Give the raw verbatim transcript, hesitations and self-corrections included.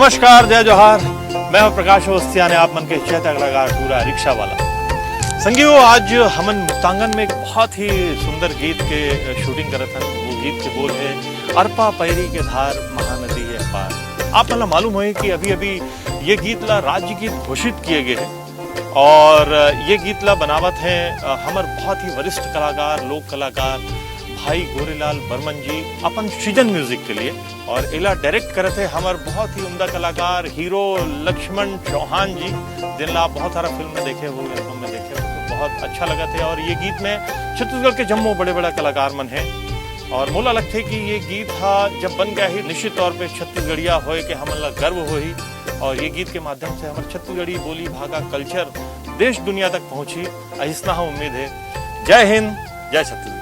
नमस्कार, जय जोहार। मैं हूं प्रकाश अवस्थिया ने आप मन के चैता कलाकार टूरा रिक्शा वाला। संगियो, आज हमन मुक्तांगन में एक बहुत ही सुंदर गीत के शूटिंग करत हन। वो गीत के बोल है, "अरपा पैरी के धार महानदी है पार।" आप मन ला मालूम होही कि अभी-अभी ये गीत ला राज्य गीत घोषित किए गए हैं और ये गीत ला बनावत हैं, अ, हमर बहुत ही वरिष्ठ कलाकार, लोक कलाकार भाई गोरेलाल बर्मन जी अपन सृजन म्यूजिक के लिए। और एला डायरेक्ट करत हे हमर बहुत ही उम्दा कलाकार हीरो लक्ष्मण चौहान जी, जिन ला आप बहुत सारा फिल्म में देखे हो, एल्बम में देखे हो, तो बहुत अच्छा लगत हे। और ये गीत में छत्तीसगढ़ के जम्मो बड़े-बड़े कलाकार मन हैं। और मोला लगथे कि ये गीत हा जब बन गया ही, निश्चित तौर पे छत्तीसगढ़िया होए के हमन ला गर्व होही। और ये गीत के माध्यम से हमर छत्तीसगढ़ी बोली, भाखा, कल्चर देश दुनिया तक पहुंची, अइसना हा उम्मीद है। जय हिंद, जय छत्तीसगढ़।